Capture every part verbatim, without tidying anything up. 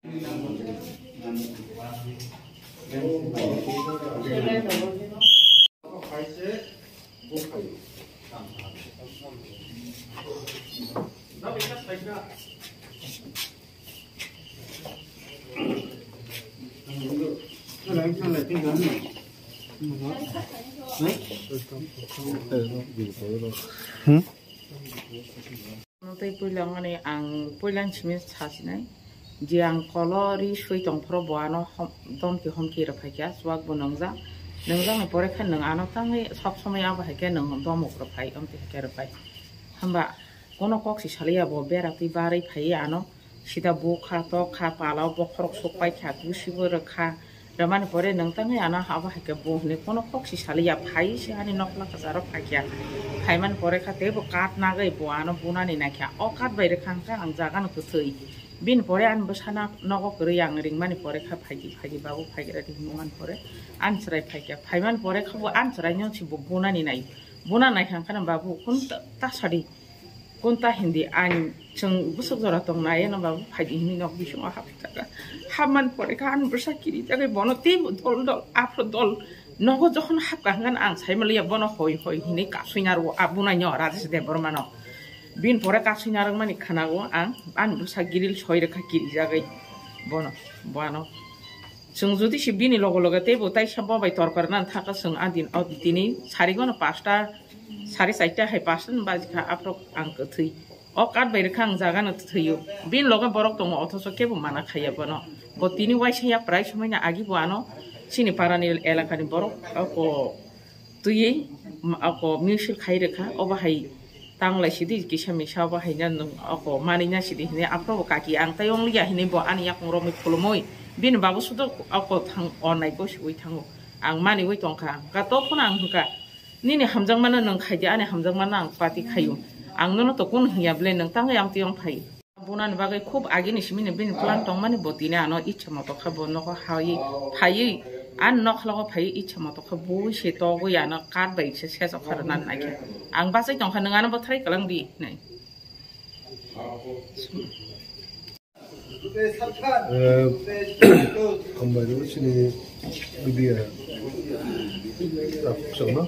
Hmm? Tei puila wngmani ang puila ni simi sasinai je ang kolo ri sui tong phoro bo ano hom-, domki homki rwphai kha, chuak bo nwngjak, nwngjak ni pore khe nwng ano tangwi sob somoi abo hai khe nwng domok rwphai, omtwi hai khe rwphai. Hamba kono kok si saliya bo bera twi barwi phaiwi ano sida bukha tokha pala o bokhorok sukpai kha, gusi bo rwkha. Rwmani pore nwng tangwi ano abo hai khe bo hwnwi kono kok si saliya, phai se ani nokla kwcharo phai kha. Phaimani pore kha teibo kat nagwi bo ano bunani naikha. O kat bai rwkha hwnkha ang jaga no kwthwi. Bini pore ani bwsana nogo kwrwi ang ringmani pore kha phaidi phaidi babu phaigra di hwnmani pore ani chwrai phai kha. Phaimani pore kha bo ani chwrai no si bo bunani nai. Buna naikha hwnkha babu kun ta, ta sadi. Kunta hindi ani chwng bwswk jora tong nai, eno babu phaidi hwnwi nok bisingo hapjak. Hapmani pore kha ani bwsa kiri jagwi bono teibo dol dol, aphro dol. Nogo jokhon hapkha hwnkhe ang sai manliya bono hoi hoi hwnwi kasui narwo a bunaino Rajesh Debbarmano. Bini pore kasui narwkmani khwnago ang ani bwsa giril soi rwkha kiri jagwi bono, bono. Chwng jodi se bini loge loge teibo taisa bo bai torkar nang thaka chwng a din, o tini sarigono pasta, sari charta hai pasta ni baji kha aphro ang kwthwi. O kat bai rwkha ang jaga no thwiyo. Bini loge borok tongo othocho kebo mana khaiya bono. Bo tini waisa ya prai somoi na agi bo ano chini para ni elaka ni borok o ko twiwi, m-, ako mutual khai rwkha, obo hai tanglai sidi kisa misa obo hai na nwng ako manwi na sidi hwnwi aphrobo kaki ang tai wngliya hwnwi bo ani yakung romwi khulumwi bini babu sudo ako thang o nai bo sugwi thango. Ang maniwi tongkha, hwnkha to phano ang hwnkha, "Nini hamjakmano nwng khaidi, ani hamjakmano ang pati khaio, ang nono to kunu hwnya ble nwng tangwi amtwi wng phai." Bunani bagwi khub agini simini bini plan tongmani bo tini ano ichha moto khe bo nogo hai phaiwi, ani nokhlogo phaiwi ichha moto khe bui se togwi ano kat bai se sejok kha rwna naikhe. Ang bachai tongkha, nwng ano bwthai kwlang di hinwi. Eh, hambai rw sini media rok chwngno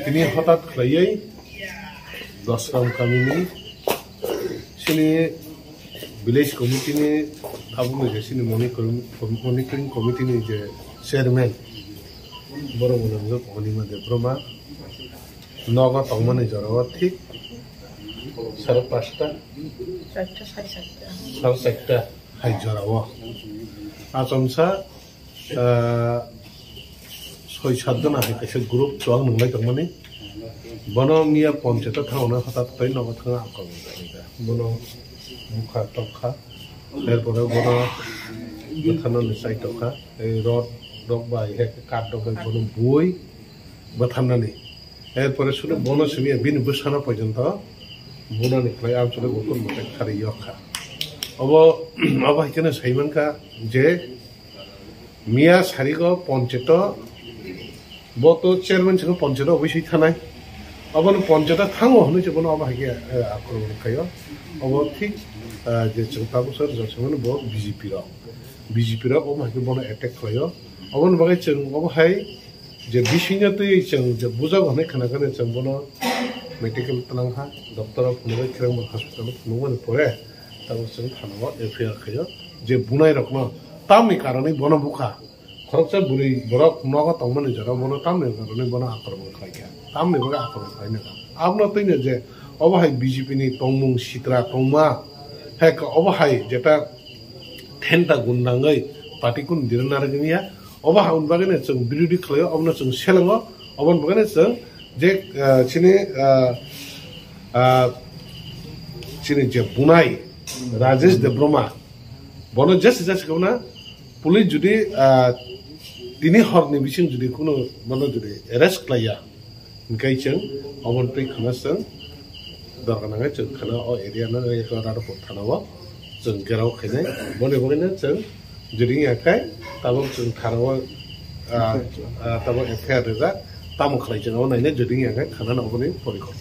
tini hothat khlaiwi Dosram kamini sini village committee ni tabukni je sini monitoring, monitoring committee ni je chairman, borok bo nangjak Onima Debbarma. Nogo tongmani jorao thik sare pasta, Charta, sare charta. Sare charta hai jorao. Achomsa ah, soi sat jona hai kaisa group chuak nunglai tongmani. Bono miya ponchayat o thangna hota tei nogo thangna akormani khlaikha. Bono bukha tokha. Erpore bono bwtharnani chai tokha. Tei rod rok bai hai khe kat rok bai bono bui bwtharnani. Erpore sunu bono simi bini bwsano pojonto bunani khlai amchole ukur mwtai khari yokha. Obo, obo hai kheno saimankha je Miya sarigo poncheto, bo to chairman sino poncheto obisui thanai. Obono poncheto thango hwnwi se bono obo hai khe, eh, akromon khaio. Obo thik, eh, je chwng tabuk sar jotsamani bo B J P rok. B J P rok obo hai khe bono attack khlaio. Oboni bagwi chwng obo hai je bisingno twiwi chwng je bujak hwnwi khna khna chwng bono medical twlang ha, doctor o phunugwi Khirang hospital o phunukmani pore tabuk chwng thana o F I R khaio. Je bunai rokno tamni karonwi bono bukha. Khoroksa bwrwi borok nogo tongmani jora bono tamni karonwi bono akromon khlaikha. Tamni bagwi akromon khlaina kha. Abono twino je obo hai B J P ni tongmung sitra tongma, hai khe obo hai jeta thenta gundangwi party kun dirna rwgwniya. Obo hai wng bagwino chwng birodhi khlaio, obono chwng selengo, oboni bagwino chwng je, ah, chini, ah, ah, chini je bunai Rajesh Debbarma, bono jesa jesa khe na police jodi, ah, tini horni bising jodi kuno bono jodi arrest khlaiya, hingke chwng obono twi khna chwng dorkar nangnai chwng khna o area no Radhapur thana o chwng gherao khainai. Boni bagwino chwng jodi wngya khe tabuk chwng thana o, ah, ah, tabuk F I R rijak tamo khlai chwng abo nainai jodi wngya khe khna no oboni porikop.